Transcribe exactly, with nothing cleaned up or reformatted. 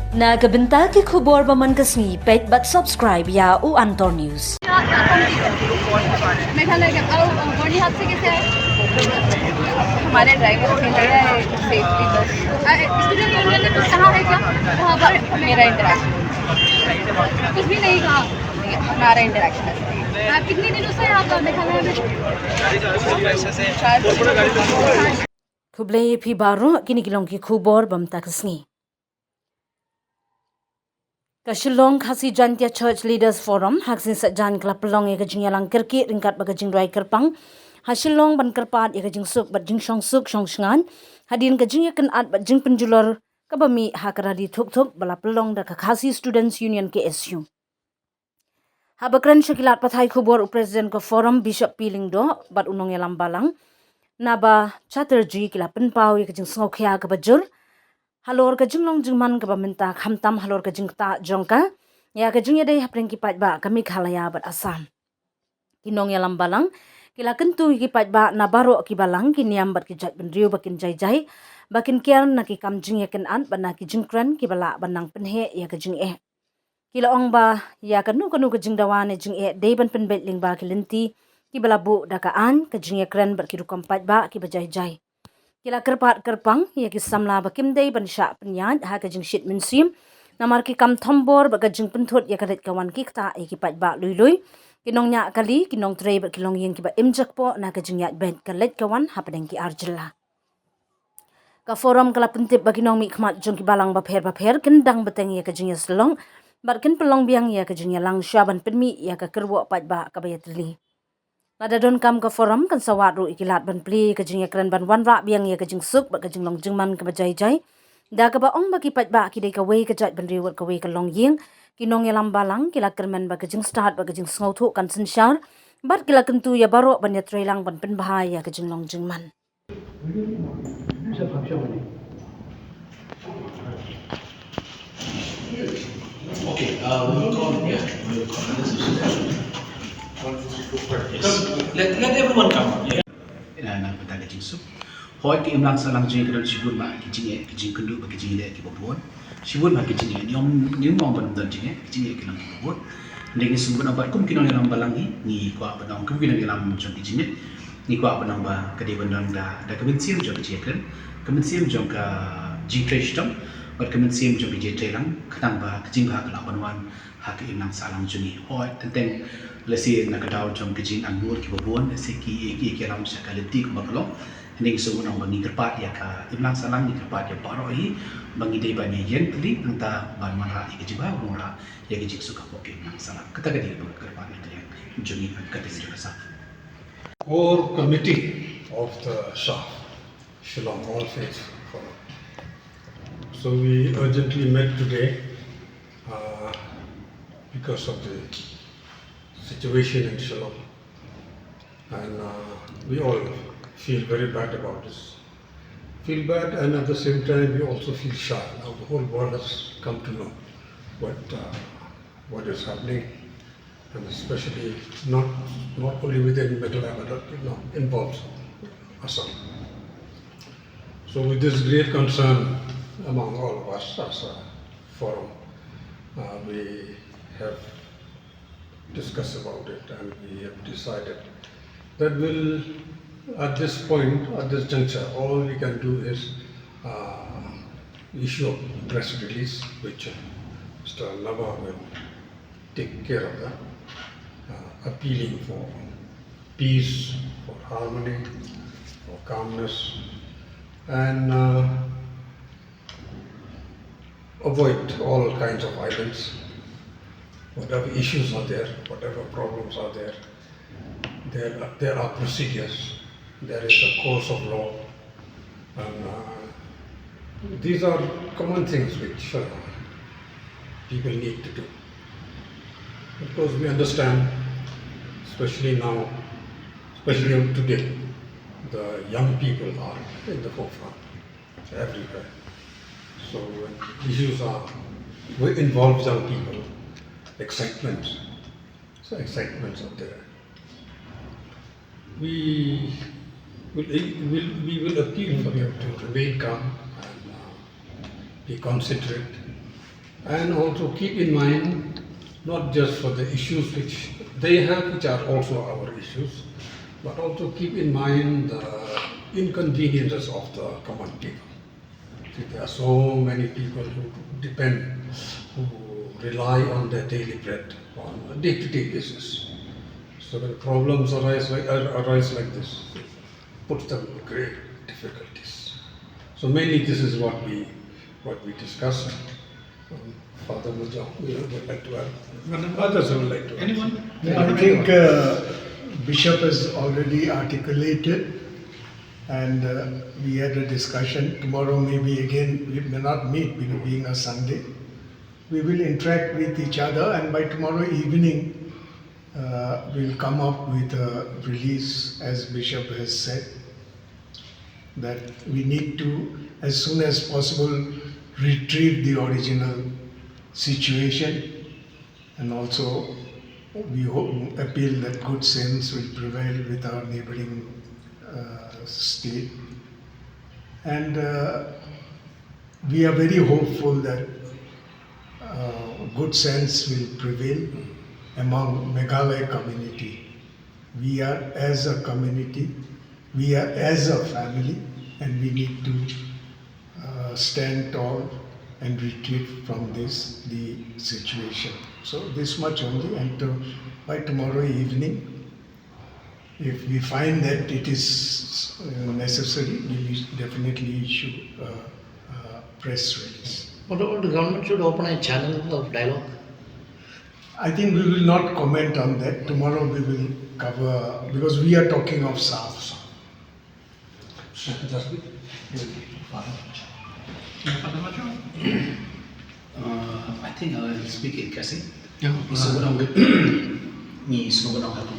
Na ka bynta ki khubor ba man ka sngi, peit bad subscribe ïa u Antor News. मेघालय के और बर्निहाट से कैसे आए? हमारे ड्राइवर से है सेफ्टी बस। स्टूडेंट यूनियन ने कुछ कहा है क्या वहाँ पर? मेरा इंटरेक्शन कुछ भी नहीं कहा। हमारा इंटरेक्शन है। आप कितने दिनों से आप मेघालय में? Khublei ïa phi baroh, kine ki long ki khubor ba mynta ka sngi. Ka Shillong Khasi Jaintia Church Leaders Forum ha ka sngi Saitjaiñ ka la pynlong ïa ka jingïalang kyrkieh ryngkat bad ka jingduwai kyrpang ha Shillong ban kyrpad ïa ka jingsuk bad jingshongsuk shongshngain hadien ka jingïakynad bad jingpynjulor kaba mih ha ka rali thuk thuk ba la pynlong da ka Khasi Students Union, K S U. Haba kren sha ki lad pathai khubor u President ka Forum, Bishop P Lyngdoh, bad u nongïalam balang Naba Chatterjee, ki la pynpaw ïa ka jingsngewkhia kaba jur halor ka jinglong jingman kaba mynta, khamtam halor ka jingktah jong ka ïa ka jingïadei hapdeng ki paidbah ka Meghalaya bad Assam. Ki nongïalam balang ki la kyntu ïa ki paidbah na baroh ki balang, ki niam bad ki jaitbynriew ba kin jai jai, ba kin kiar na ki kam jingïakynad bad na ki jingkren kiba lah ban nang pynheh ïa ka jingeh. Ki la ong ba ïa kano kano ka jingdawa ne jingeh dei ban pynbeit lyngba ki lynti kiba la buh da ka aiñ, ka jingïakren bad ki rukom paidbah kiba jai jai. Ki la kyrpad kyrpang ïa ki samla ba kim dei ban shah pynïaid ha ka jingshit mynsiem namar ki kam thombor bad ka jingpynthut ïa ka leit ka wan ki ktah ïa ki paidbah lui lui, ki nongñiah kali, ki nongtrei bad ki longïing kiba im jakpoh na ka jingïaid beit ka leit ka wan hapdeng ki ar jylla. Ka Forum ka la pyntip ba ki nongmihkhmat jong ki balang bapher bapher kin dang bteng ïa ka jingïasyllok bad kin pynlong biang ïa ka jingïalang shuwa ban pynmih ïa ka kyrwoh paidbah kaba ïatylli. Lada donkam, ka Forum kan sa wad ruh ïa ki lad ban plie ïa ka jingïakren ban wanrah biang ïa ka jingsuk bad ka jinglong jingman kaba jai jai, da kaba ong ba ki paidbah ki dei kawei ka jaitbynriew bad kawei ka longïing. Ki nongïalam balang ki la kyrmen ba ka jingstad bad ka jingsngewthuh kan synshar bad ki la kyntu ïa baroh ban ïatreilang ban pynbha ïa ka jinglong jingman. Okay, uh, we will call, yeah, we will call. This is Yes. Let, let everyone come. Yeah. Na, na, bynta ka jingsuk. Hooid, ka imlang sahlang jong ngi ka don shibun bha ki jingeh, ki jingkynduh bad ki jingeh kiba bun. Shibun bha ki jingeh, ngim, ngim ong ban ym don jingeh, ki jingeh ki long kiba bun. Hynrei ngi sngewbha ban ong ba kum ki nongïalam balang hi, ngi kwah ban ong kum ki nongïalam jong ki jingeh, ngi kwah ban ong ba ka dei ban don da, da ka mynsiem jong ka jingkren, ka mynsiem jong ka jingtrei shitom bad ka mynsiem jong ka jingtrei lang, khnang ba ka jingbha ka lah ban wan ha ka imlang sahlang jong ngi. Hooid, teng teng lehse na ka daw jong ka jingangnud kiba bun, lehse ki, ki, ki ïalam sha ka lynti kumba ka long. Hynrei ngi sngewbha ban ong ba ngi kyrpad ïa ka imlang sahlang, ngi kyrpad ïa baroh hi ba ngi dei ban ïeng tylli, nangta ban wanrah ïa ka jingbha, wanrah ïa ka jingsuk hapoh ka imlang sahlang. Kata ka dei ka kyrpad na ka liang jong ngi, kata ka dei ka sa. Core committee of the SHAF, Shillong All Faith Forum. So we urgently met today, uh, because of the situation in Shillong. And, uh, we all feel very bad about this. Feel bad, and at the same time, we also feel shy. Now the whole world has come to know what, uh, what is happening, and especially not, not only within Meghalaya, but, uh, you know, involves Assam. So with this great concern among all of us as a forum, uh, we have discussed about it and we have decided that we'll, at this point, at this juncture, all we can do is, uh, issue a press release, which Mister Naba will take care of that, uh, appealing for peace, for harmony, for calmness, and, uh, avoid all kinds of violence. Whatever issues are there, whatever problems are there, there, there are procedures, there is a course of law, and, uh, these are common things which, uh, people need to do. Of course, we understand, especially now, especially today, the young people are in the forefront everywhere. So when issues are, we involve young people, excitement. So excitements are there. We will, will, we will appeal for them to remain calm and, uh, be considerate. And also keep in mind, not just for the issues which they have, which are also our issues, but also keep in mind the inconveniences of the common people. See, there are so many people who depend, who rely on their daily bread on a day-to-day basis. So when problems arise like, ar- arise like this, it puts them in great difficulties. So mainly this is what we what we discussed. Um, Father Majok, you know, would like to add. Madam, others would like to add. Anyone? I think uh, Bishop has already articulated, and uh, we had a discussion. Tomorrow, maybe again, we may not meet because being a Sunday. We will interact with each other, and by tomorrow evening, uh, we'll come up with a release, as Bishop has said, that we need to, as soon as possible, retrieve the original situation, and also we hope, appeal that good sense will prevail with our neighboring uh, state. And uh, we are very hopeful that uh, good sense will prevail among Meghalaya community. We are as a community, we are as a family, and we need to uh, stand tall and retreat from this the situation. So this much only, and to, by tomorrow evening, if we find that it is uh, necessary, we will definitely issue a, a press release. What about the government should open a channel of dialogue? I think we will not comment on that. Tomorrow we will cover, because we are talking of SAFS. Uh, I think I will speak in Khasi. Ngi sngewbha ngi sngewbha ha ka